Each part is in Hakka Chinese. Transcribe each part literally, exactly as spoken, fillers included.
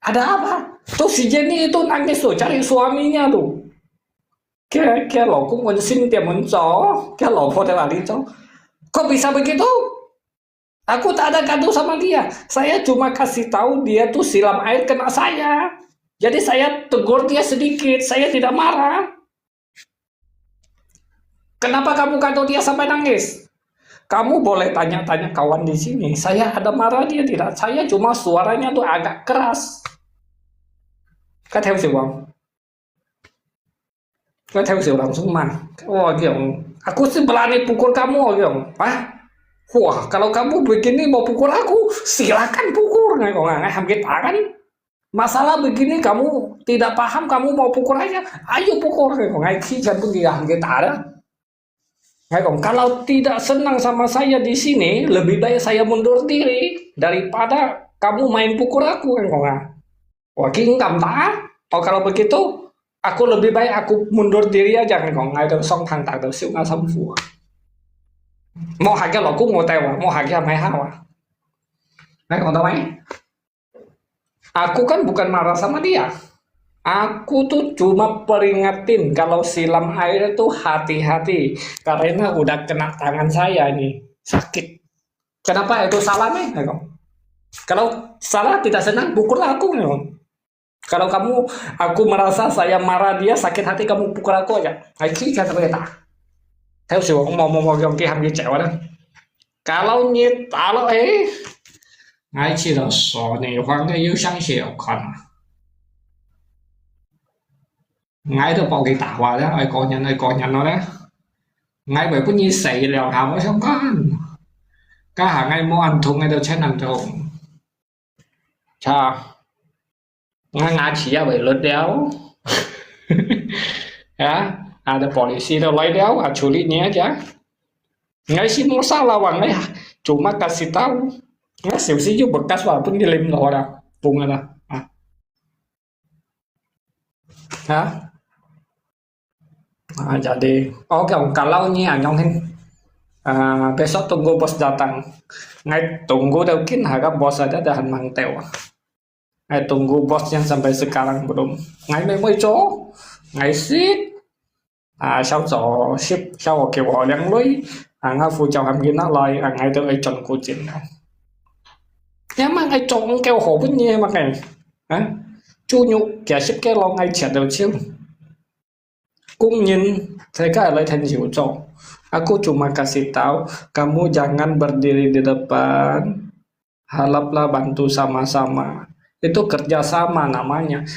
Ada apa? Tuh si Jenny itu nangis tuh, cari suaminya tuh. Kira-kira 老公 pun sini dia muncul, kira 老婆 dia lari tuh. Kok bisa begitu? Aku tak ada gaduh sama dia. Saya cuma kasih tahu dia tuh siram air kena saya. Jadi saya tegur dia sedikit, saya tidak marah. Kenapa kamu gaduh dia sampai nangis? Kamu boleh tanya-tanya kawan di sini. Saya ada marah dia tidak. Saya cuma suaranya tuh agak keras. Kau tahu sih, Bang? Kau tahu sih langsung mah. Wah, dia, aku sih berani pukul kamu, dia. Hah? Wah, kalau kamu begini mau pukul aku, silakan pukul. Ngai kong, ngai ham kita kan. Masalah begini kamu tidak paham, kamu mau pukul aja. Ayo pukul, ngai kong, ngai khi kan pun dia ham kita ada. Ngai kong, kalau tidak senang sama saya di sini, lebih baik saya mundur diri daripada kamu main pukul aku, ngai kong ah. Wah, kingkam ta? Oh, kalau begitu, aku lebih baik aku mundur diri aja, ngai kong. Ngai dong song thang tak dong siu ngai sam fu. Mau hake lo ku mau tai wa, mau hake mai ha wa. Ngai kong tahu mai? Aku kan bukan marah sama dia. Aku tuh cuma peringatin kalau siram air tuh hati-hati karena udah kena tangan saya ini sakit. Kenapa itu salah nih? Kalau salah tidak senang pukul aku. Kalau kamu, aku merasa saya marah dia sakit hati kamu pukul aku aja. Ai khi kan tak tak. Tahu sih aku mau mau mau yang kiham gitu cewek. Kalau nyet alo eh. Ngai chỉ là說你放在右上角有看啊。Ngai都幫佢打話咧，愛個人愛個人咯咧。Ngai會分你死了，下我想看。家下ngai無恁痛，ngai都真恁痛。Cha。Ngai牙齒也會落了。啊，啊，polisi都來了，啊，處理你啊，這。Ngai sih mau salah，ngai cuma kasih tahu。Ngai小事又bekas，walaupun dilim lo ada，pun ada。啊。啊。 Ah, jadi, oke, kalau ni anyong hin, ah, besok tunggu bos datang. Ngai tunggu dau kin harap bos ada dah mangteu. Ngai tunggu bosnya sampai sekarang belum. Ngai mai mai cho, ngai sit. Ah, siao cho sip, siao oke wo liang lui. Ah, ngai fu chao ham gina lai, ah, ngai tu ai chon ku chin. Ya mang ai chong kêu ho pun ni mang ai. Ha? Chu nyu kia sip ke long ai chiat dau chiu. Kung nyin, saya ka lai than siu cho. Aku cuma kasih tahu, kamu jangan berdiri di depan, haraplah bantu sama-sama. Itu kerja sama namanya.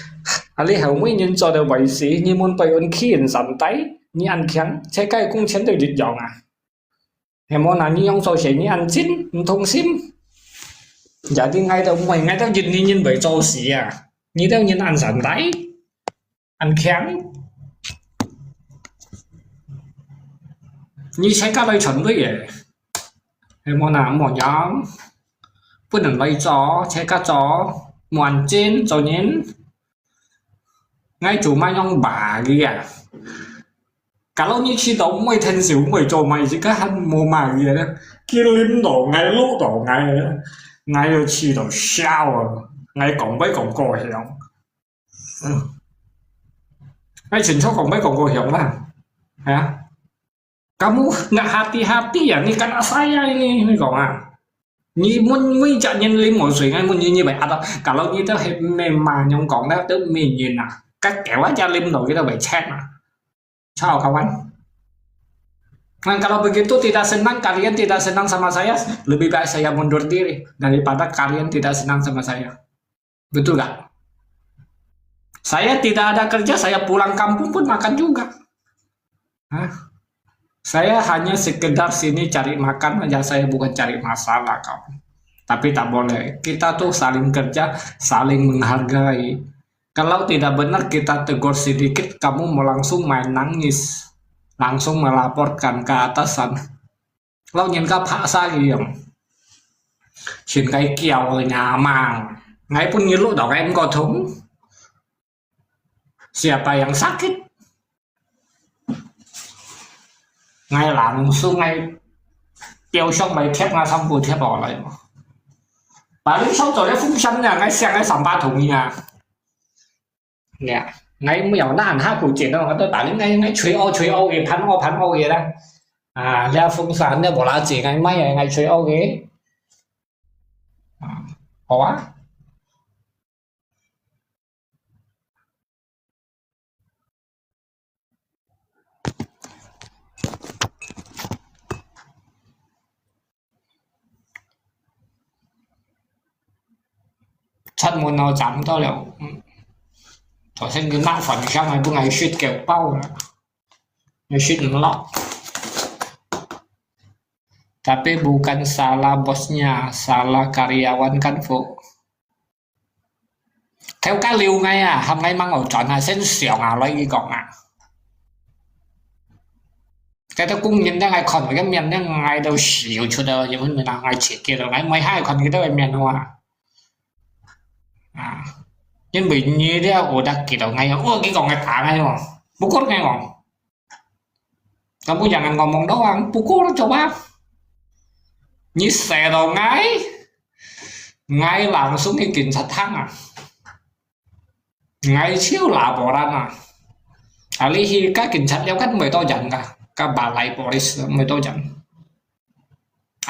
Ali hau mui nyin cho de wai si, nyi mun pai un khin santai, nyi an kiang, saya ka kung chen de jit jong ah. Hemo na nyi yong so se nyi an chin, nthong sim. Jadi ngai tau mui, ngai tau jit ni nyin bai cho si ah. Nyi tau nyin an santai. An kiang. Nyi sai ka lai chon lui ye. Hemo na mo yang. Pun an lai cho, sai ka cho. Muan chin, cho nyin. Ngai chu ma yong ba gi ya. Kalau nyi chi tau mui than siu mui cho mai si ka han mo ma gi ya. Ki lim do ngai lu do ngai. Ngai yo chi tau siao. Ngai kong bai kong ko hiong. Ai, chen cho kong bai kong ko hiong lah. Ha? Kamu nggak hati-hati ya, ni kan saya ini, ini kong ah. Ni mun mui jak nyen lim mo sui ngai mun ni ni bai ada. Kalau ni tu he memang nyong kong dah tu min nyen ah. Kat kewa jak lim no kita bai chat ah. Ciao kawan. Nah, kalau begitu tidak senang, kalian tidak senang sama saya, lebih baik saya mundur diri daripada kalian tidak senang sama saya. Betul nggak? Saya tidak ada kerja, saya pulang kampung pun makan juga. Hah? Saya hanya sekedar sini cari makan aja, saya bukan cari masalah kau. Tapi tak boleh. Kita tuh saling kerja, saling menghargai. Kalau tidak benar kita tegur sedikit, kamu mau langsung main nangis. Langsung melaporkan ke atasan. Lau nyen ka phak sa ki yong. Chin kai kiao nyamang. Ngai pun ngi lu dau ngai ko thung. Siapa yang sakit? Ngai langsung ngai piao shong bai thiap ngai sampu thiap awak lai. 把你創造了風扇呢，𠊎想𠊎三百同意啊。呀，𠊎無有那下古简单，我都把你𠊎𠊎吹哦吹哦个，盤哦盤哦个啦。啊，你風扇你無啦子，𠊎買个，𠊎吹哦个。啊，好啊。 出門哦，站到了，嗯，頭先佢拿飯箱還不愛食夠飽啊，愛食毋落。Tapi bukan salah bosnya, salah karyawan kan, Fu? 頭家留𠊎啊，喊𠊎吂好轉啊，先想啊，來佢講啊。該兜工人咧，𠊎看佢个面咧，𠊎都笑出來，因為𠊎自己都，𠊎每下看佢兜个面哇。啊，因為你咧，我得見到𠊎，哦，佢講𠊎打𠊎哦，不過𠊎講， Kamu jangan ngomong doang, pukul coba. 你射到𠊎，𠊎 langsung 去警察廳啊！𠊎就 laporan啊！Ahli 去該警察了，該無多人个，該balai polis無多人。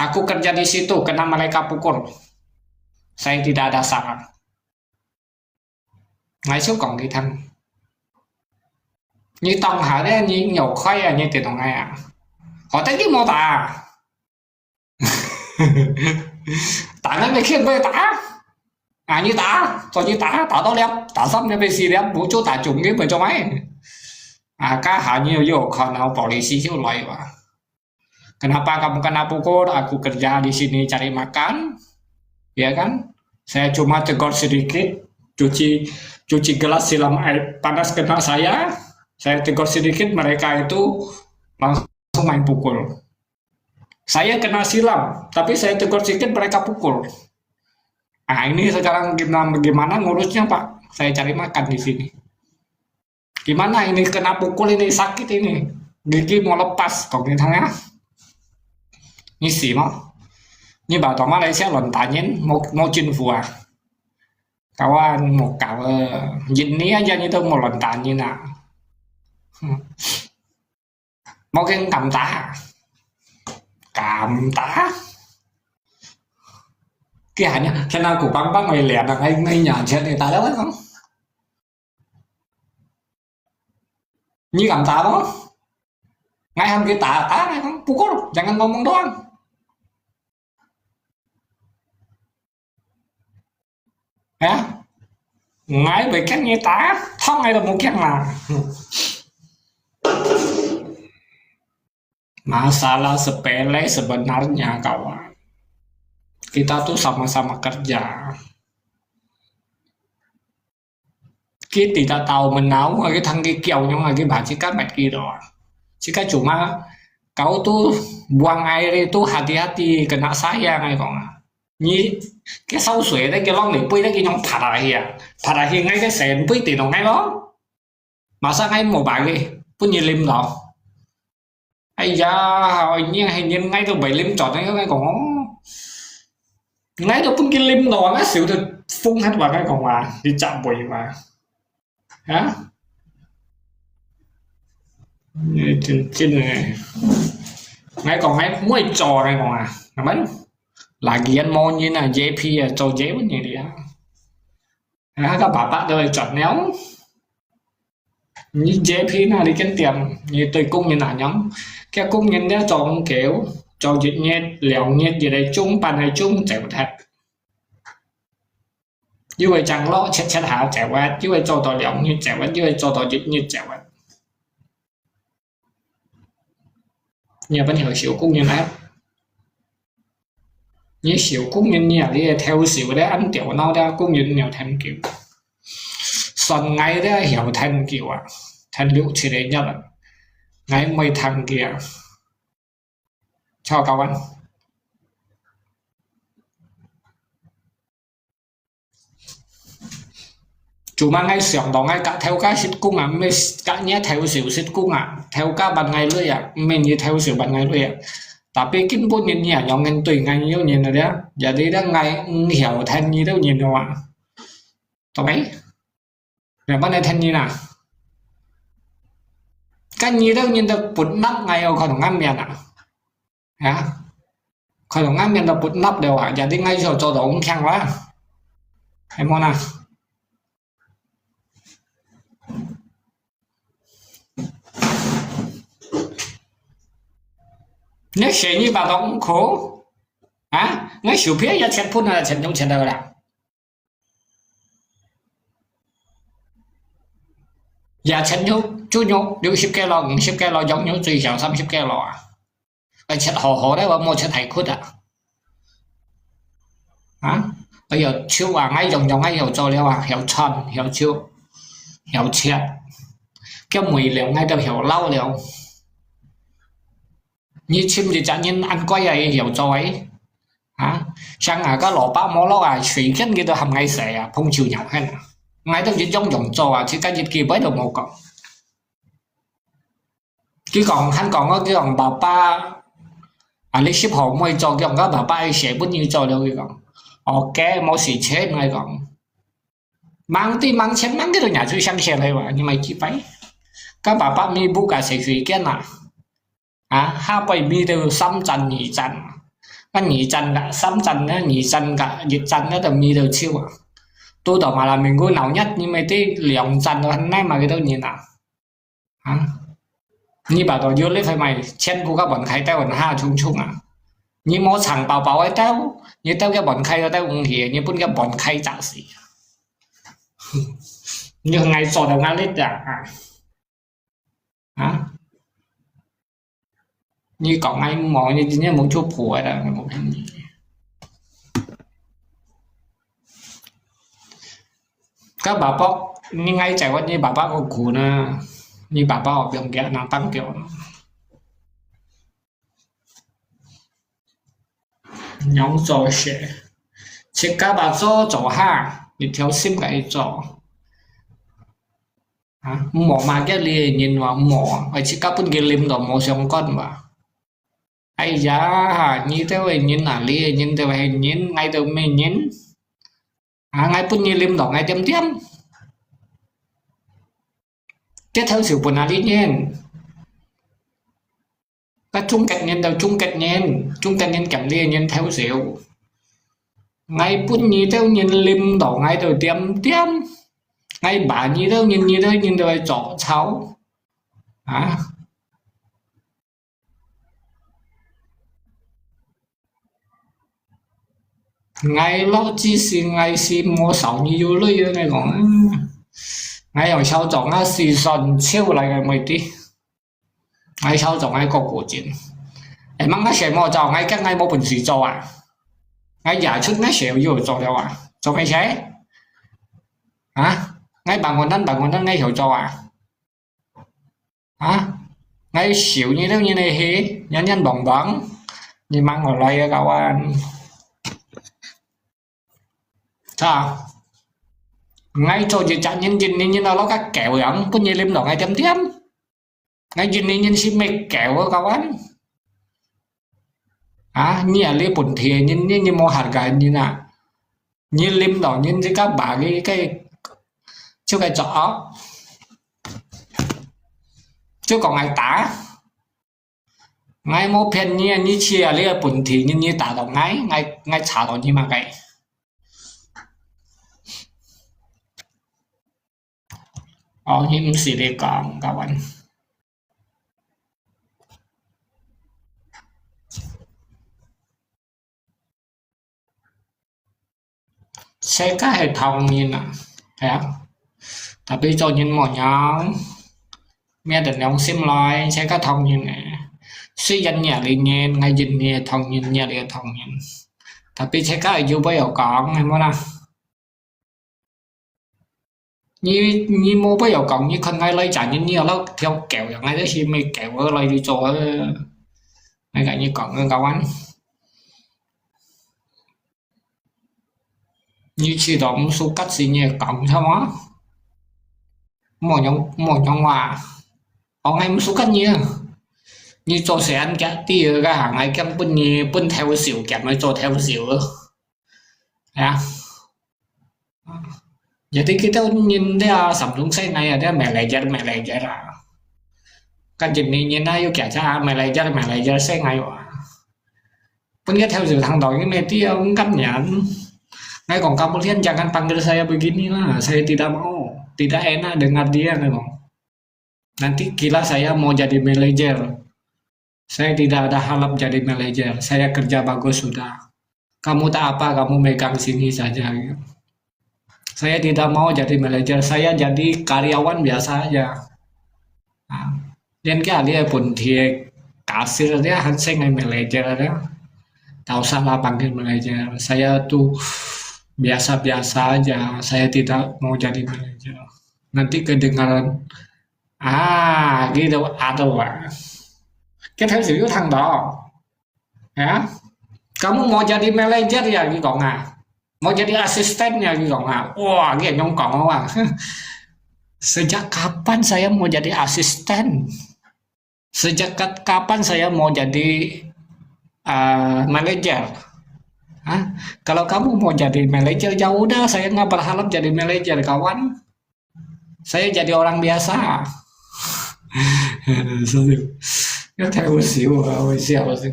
Aku kerja di situ, kena mereka pukul. Saya tidak ada salah. 𠊎就講佢聽，你當下咧，你有開啊，你電動𠊎啊，好得你莫打，打那邊去，不要打，啊，你打，做你打，打到了，打三粒、四粒，無就打中你，不做咩？啊，該下你又有看到polisi就來吧。 Kenapa kamu kena pukul? Aku kerja di sini cari makan, ya kan? Saya cuma tegur sedikit, cuci cuci gelas siram air panas kena saya. Saya tegur sedikit, mereka itu langsung main pukul. Saya kena siram, tapi saya tegur sedikit, mereka pukul. Ah, ini sekarang gimana, gimana ngurusnya, Pak? Saya cari makan di sini. Gimana ini kena pukul ini, sakit ini. Gigi mau lepas, kau kena tanya. Ngisi mo. Ni ba toma lai sia lon tanyin, mau mau chin fua. Kawan mau kau, eh, jin ni aja ni tu mau lon tanyin ah. Hmm. Mau keng kam ta. Kam ta. Kia hanya, kena aku bang bang mai lian, ngai ngai nya chen ni ta lewat kong. 你敢打無？𠊎喊佢打，打𠊎講，pukul，jangan ngomong doang。啊，𠊎會驚你打，痛𠊎都無驚啦。Masalah sepele sebenarnya, kawan. Kita tuh sama-sama kerja. Kita tidak tahu menau, lagi tang ki kiau nyong lagi ba, jika mat ki doa. Jika cuma kau tu buang air itu hati-hati, kena sayang ai kong ah. Ni ke sau sui de ke long ni pui de ki nyong phat ahi ah. Phat ahi ngai ke sen pui ti dong ngai lo. Masa ngai mo ba ki, pun ni lim lo. 哎呀，你係人，𠊎都袂啉酒，你同𠊎講哦。𠊎都分佢啉到，𠊎笑到瘋忒話，𠊎講話，你責備話，啊？你真真誒，𠊎講𠊎毋會做，𠊎講啊，係咪？Lagian無人啊，J P啊，做J P你啊，啊，個爸爸都會轉了。 你J P那裡間店，你對工人恁樣，該工人咧做久，做一日、兩日，一個鐘、半個鐘走忒。又會正落切切下走忒，又會做到兩日走忒，又會做到一日走忒。你也不曉笑工人啊？ 你笑工人，你啊，你个偷笑咧，恁吊腦咧，工人你有聽叫？算𠊎咧，曉聽叫啊，聽六七個月啊，𠊎毋會聽佢啊。Chào các bạn. Cuma𠊎想到𠊎甲頭家識講啊，毋係甲若頭笑識講啊，頭家還𠊎鐳啊，毋係你頭笑還𠊎鐳啊。Tapi今晡日你也仰形對𠊎有人了咧，也你咧𠊎毋曉聽你兜人了啊。對無？你毋能聽人啊？該你兜人都不納𠊎，有看到𠊎面啊？啊？看到𠊎面都不納了啊，也你𠊎就做到毋強啊。係無啦？ 你選一把刀唔苦啊？你手片也切分啊，切肉切到啦。也切肉，豬肉六十kilo，五十kilo，羊肉最少三十kilo啊。 愛切好好个，𠊎莫切太闊啊。啊，愛曉手啊，𠊎樣樣愛曉做了啊，曉穿，曉手，曉切，叫梅了，𠊎都曉撈了。你尋一隻人恁乖啊，曉做个，啊，像啊个蘿蔔無落啊，隨便佢都喊𠊎洗啊，碰手nhau很啊。𠊎都一樣樣做啊，自家一句話都無講。 佢講，還講，佢講，爸爸，啊，你十號毋會做，佢講，佢爸爸愛寫分你做了，佢講，OK，無事情，𠊎講，忙啲忙錢，忙个都拿出相寫來哇，你買幾擺？佢爸爸咪buka洗水間啊，啊，下擺咪到三站、二站，啊，二站个，三站个，二站个，一站个都咪到手啊。都到malam minggu鬧熱，你買啲兩站都很耐嘛，幾多人啊？ 啊，你把到有你phải買千股个本開兜，下重重啊！你無長包包个兜，你兜个本開个兜毋係，你分个本開炸死。你愛做到壓力啊！啊，你講𠊎無，你真正無出譜个啦，𠊎無騙你。 該爸爸，你愛在我，你爸爸个苦呢？你爸爸有病个，那當掉呢？仰做事，自家把做做下，一條心个去做。啊，無嘛，叫你个人話無，愛自家分佢啉到無相干吧。哎呀，你兜个人啊，你个人就係人，𠊎兜咩人？ 啊，𠊎分你啉到𠊎恬恬。這頭就分啊你人。該中國人就中國人，中國人兼你人頭就。𠊎分你兜人啉到𠊎就恬恬。𠊎罵你兜人，你兜人就會做操。啊？ 𠊎老子是𠊎是無愁你有鐳个，𠊎講，嗯，𠊎用小眾啊，是算笑來个問題。𠊎小眾，𠊎個個人。哎，吂𠊎寫無做，𠊎驚𠊎無本事做啊。𠊎也出𠊎寫有做了啊，做咩事？啊？𠊎辦公單，辦公單，𠊎曉做啊。 啊，𠊎笑你兜人个戲，人人望望，你吂愛來个kawan。Sa，𠊎做一隻人，人，人，人，老老个狗樣，分你啉到𠊎恬恬。𠊎人，人，人係咩狗个kawan？啊，你啊，你本地人，你，你無harga人啊。 你啉到人自家罵佢个，就該做惡，就講𠊎打。𠊎無騙你啊，你去啊，你个本地人，你打到𠊎，𠊎，𠊎查到你嘛該。哦，你毋使你講，kawan。 世界係當人啊，係啊。Tapi做人無樣，摸等良心來，世界當人个。雖然你係人，𠊎人，你係當人，你係當人。Tapi世界有話要講，係無啦？ 你，你無必要講，你看𠊎來遮人，你愛摎條狗樣，𠊎這係咩狗仔來你做啊？𠊎甲你講啊，kawan。你試著毋suka時，你會講，知無？無用，無用話。哦，𠊎毋suka你啊。你做事恁遽，第二个行，𠊎驚分你分偷笑，夾來做偷笑。啊，jadi kita nhìn dia Samsung saya ngai dia manager manager ah. Kan jadi nhìn dia yuk kiaja manager manager saya ngai wa. Pun kita harus tang dong ini dia ungkap nyan. Ngai kong kamu lian jangan panggil saya beginilah, saya tidak mau, tidak enak dengar dia ngai kong. Nanti kira saya mau jadi manajer. Saya tidak ada harap jadi manajer. Saya kerja bagus sudah. Kamu tak apa, kamu megang sini saja. Saya tidak mau jadi manajer. Saya jadi karyawan biasa aja. Ah, 連佢个本地个cassier，佢還升个 manager，佢，tak usah lah panggil manager. Saya tu biasa-biasa aja. Saya tidak mau jadi manager. Nanti kedengaran, ah, gitu atau ah. Kita harus tang dong. Ya, kamu mau jadi manajer ya, 佢講啊，mau jadi asisten ya，佢講啊。哇，佢恁樣講啊，sejak kapan saya mau jadi asisten? Sejak kapan saya mau jadi uh, manajer? Hah? Kalau kamu mau jadi manajer, ya udah, saya nggak berharap jadi manajer, kawan. Saya jadi orang biasa. 太好笑啊！好笑，好笑。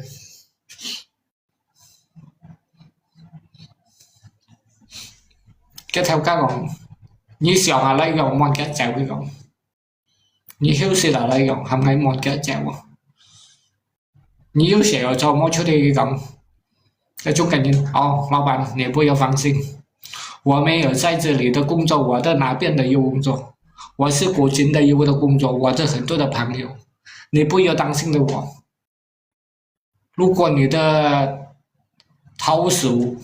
佢頭家講，你想下來講，望佢走，佢講，你休息下來講，喊佢望佢走啊。你有事要做，莫出去講。這種感覺，哦，老闆，你不要放心，我沒有在這裡的工作，我在那邊的有工作，我是古琴的有的工作，我這很多的朋友，你不要擔心的我。如果你的 tau su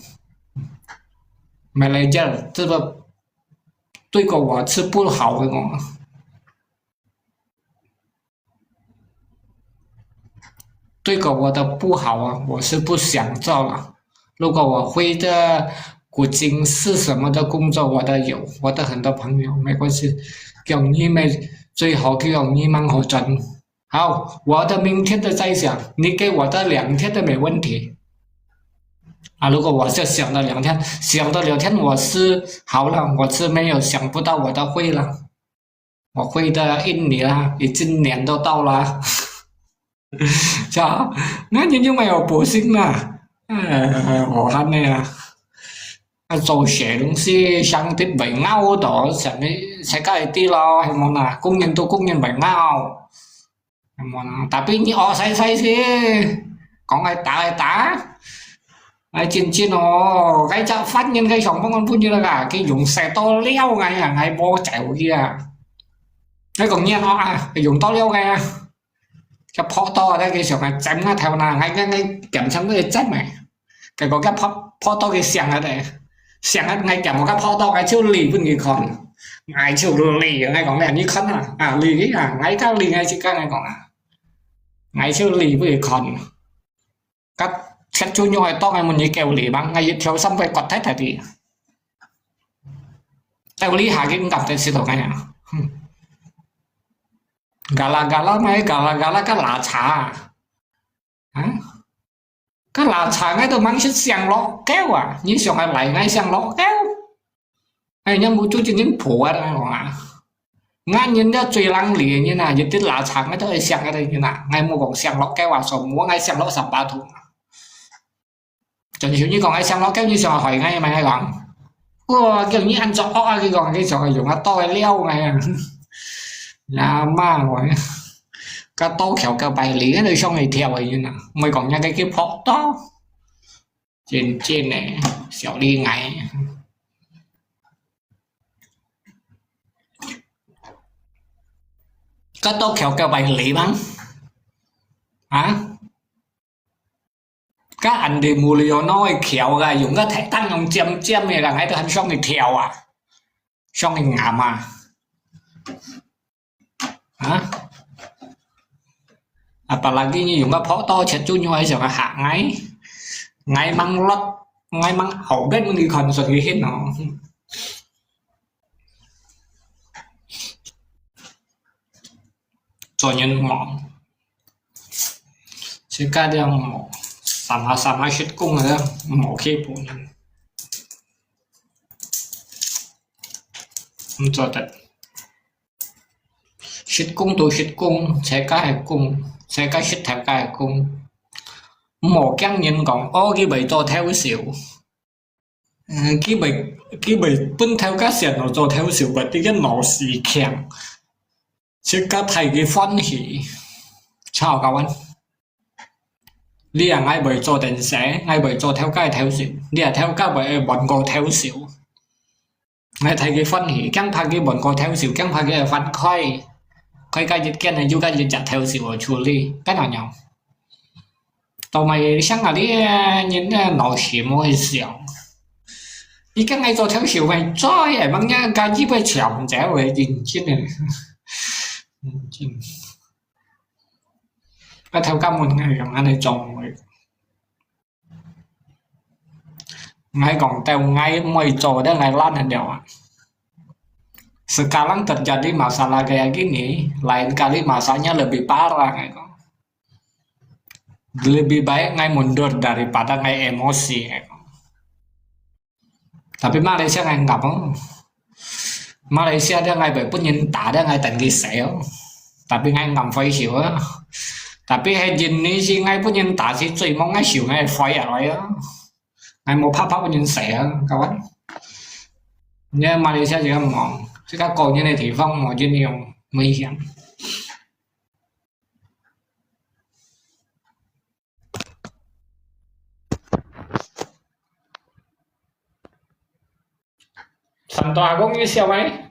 manager 這個對過我是不好的哦。 对个，我的不好啊，我是不想做了。如果我会的古今是什么的工作，我都有，我的很多朋友，没关系，给你们最好给你们好赚。好，我的明天的再想，你给我的两天都没问题。啊，如果我就想到两天，想到两天我是好了，我是没有想不到我的会了。 我会的印尼啦，已经年都到了。是啊，那你就没有补薪了。哎，我看那个，啊，做些东西相对袂拗到，什么世界的咯，系无啦？工人都工人袂拗，系无啦？Tapi你学细细先，讲个打个打。 哎，真真哦，該隻犯人該上班个本人啊，佢用石刀撩𠊎啊，𠊎無走去啊。該講你哦啊，用刀撩𠊎啊，隻破刀啊，該佢上來斬𠊎頭那，𠊎𠊎𠊎劍上去斬誒。結果該破破刀佢醒啊咧，醒啊，𠊎劍無該破刀，𠊎就理分佢看，𠊎就理，𠊎講咧，你看啊，啊理佢啊，𠊎就理𠊎自家，𠊎講啊，𠊎就理分佢看。 該鐵豬肉个刀，𠊎問你夠利嗎？𠊎一條心會割忒忒个。夠利下去，毋敢再試到𠊎啊！哼！Gala-gala，乜gala-gala，該拉茶啊！啊？該拉茶，𠊎都吂識想落夠啊！你想愛來，𠊎想落夠。 哎，人無做真正破啊，𠊎講啊。𠊎人了最冷厲个人啊，一滴拉長个都會想个人啊，𠊎無講想落狗啊，所以無，𠊎想落三把桶啊。真像你講，𠊎想落狗，你想害𠊎嘛？𠊎講，哇，叫你恁作惡啊！佢講，佢想用啊刀來撩𠊎啊。呀媽，𠊎，該刀橋个百里，該都想會跳个人啊，毋會講人家叫破刀。 真正个小厲害。該刀橋个百里嗎？啊？該Andy Mulyono个橋啊，用該鐵釘用尖尖个，人還都很想去跳啊，想去岩啊。 啊？Apalagi你用个破刀切豬肉，還想要嚇𠊎，𠊎吂落，𠊎吂後邊你看上去顯哦。做人忙。自家了無，sama-sama食工个，無去分人。毋做得。食工就食工，自家个工，自家食頭家个工。無驚人講，哦，佢會做偷笑。 嗯，佢會，佢會分頭家想要做偷笑，或者个老是強，自家替佢歡喜，吵个完。你啊，𠊎會做電視，𠊎會做頭家偷笑，你啊，頭家會換過偷笑。𠊎替佢歡喜，驚怕佢換過偷笑，驚怕佢會反開，開个一間呢，又个一隻偷笑个處理，該哪樣？ 到尾想啊，你人个老是無會想。你跟𠊎做偷笑个，做个，望人家一杯搶走个，認真个。認真。啊，頭家問𠊎用恁呢做个。𠊎講到𠊎毋會做，但𠊎懶得了啊。Sekarang terjadi masalah kayak gini, lain kali masalahnya lebih parah, 𠊎講。 Lebih baik𠊎mundur daripada𠊎emosi. Tapi Malaysia𠊎毋敢哦。馬來西亞个𠊎會分人打个，𠊎等佢死哦。Tapi𠊎毋敢開笑啊。Tapi係印尼時𠊎分人打時最猛，𠊎笑𠊎會飛下來啊。𠊎無怕怕分人死啊，各位。你看馬來西亞這個忙，這個高原个地方無人用危險。 Santo Agung有笑無？哎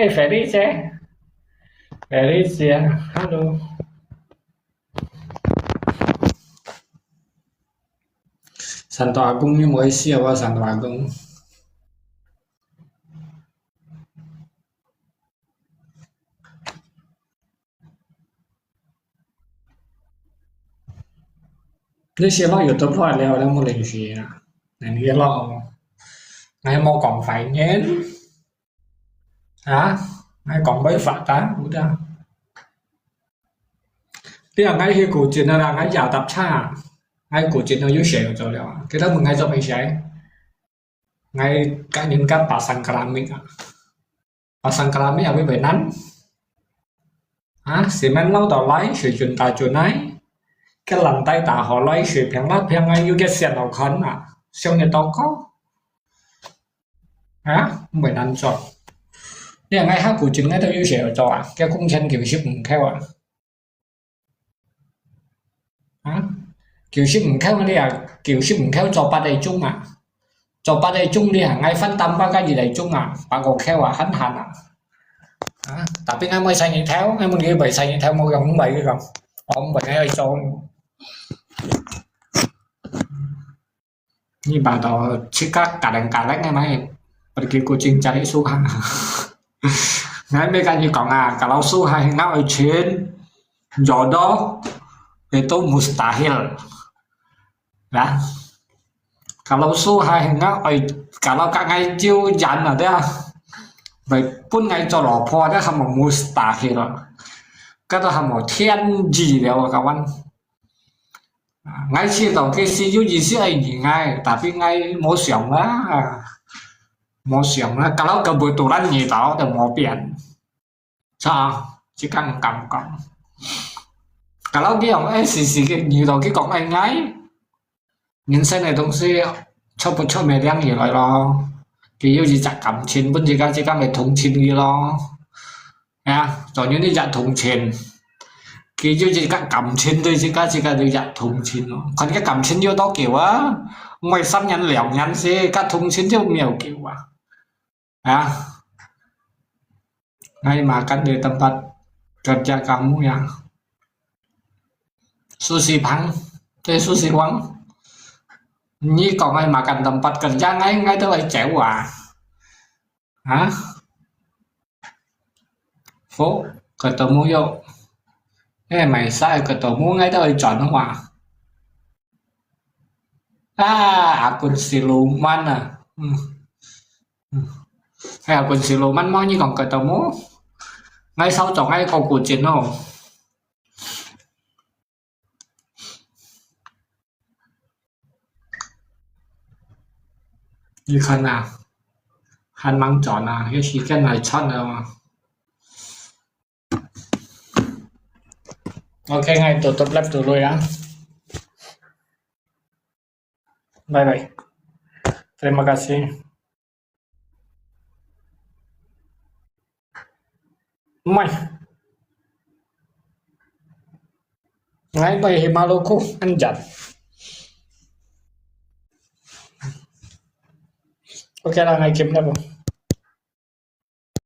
，Felicia，Felicia，hello。Santo Agung有無笑啊？Santo Agung。 你寫落YouTube了，你無聯繫啊？你寫落，𠊎無講壞人啊，𠊎講違法啊，有得。你話𠊎去古晉啊，𠊎也搭車，𠊎古晉都有寫做了啊，佢都問𠊎做咩事？ 𠊎甲人家pasang keramik啊。Pasang keramik apa benan？啊，semen撈到來，水準打準來，个lantai打好來，水平啦平啊，又个線路看啊，想得到个。啊，毋會難做。你看𠊎下古晉𠊎都有寫做啊，个工錢九十五箍啊。 啊，九十五箍你啊，九十五箍做八個鐘啊，做八個鐘你啊，𠊎翻擔巴个一個鐘啊，百五箍啊，閒閒啊。啊，tapi𠊎毋會使日頭，𠊎問佢會使日頭無用，毋會佢講，我毋會，𠊎愛做。 Ni ba to cika kadang-kadang emang pergi Kuching cari suha. Ngai me kan ikong ah, kalau suha ngau ichin jodoh itu mustahil. Ya. Kalau suha ngau ai, kalau ka ngai jiu jan ada. Bai pun ngai cho lo po ada hamo mustahil. Kata hamo tianji liao kawan. 𠊎試著佢係有意思愛認𠊎，tapi𠊎無想啦，無想啦。Kalau kebetulan遇著就無變，著，這個毋敢講。Kalau佢用SCC个遇著佢講愛𠊎，人生个東西出不出名亮起來咯。佢有一隻感情，分自家自家咪同情佢咯。 啊，做人你也同情，佢就自家感情對自家自家就也同情咯。看个感情有多久啊？毋係三年兩年先，个同情就沒有久啊。啊，愛makan di tempat kerja kamu ya. Sushi Pang，對，Sushi Wang。你講愛makan tempat kerja，𠊎，𠊎都會走啊。啊？ Fo, ketemu yuk. Eh, maisa ketemu ngai tau ijon wa. Ah, akun siluman ah. Hmm. Hmm. Eh, akun siluman mau nyi kong ketemu. Ngai sau chong ngai kau kucing no. 你看啊，還吂轉啊，有時間來轉了嘛。OK，𠊎tutup live dulu啊。Bye bye. Terima kasih. 毋係，𠊎毋係Maluku，恁樣。OK啦，𠊎撳啦無。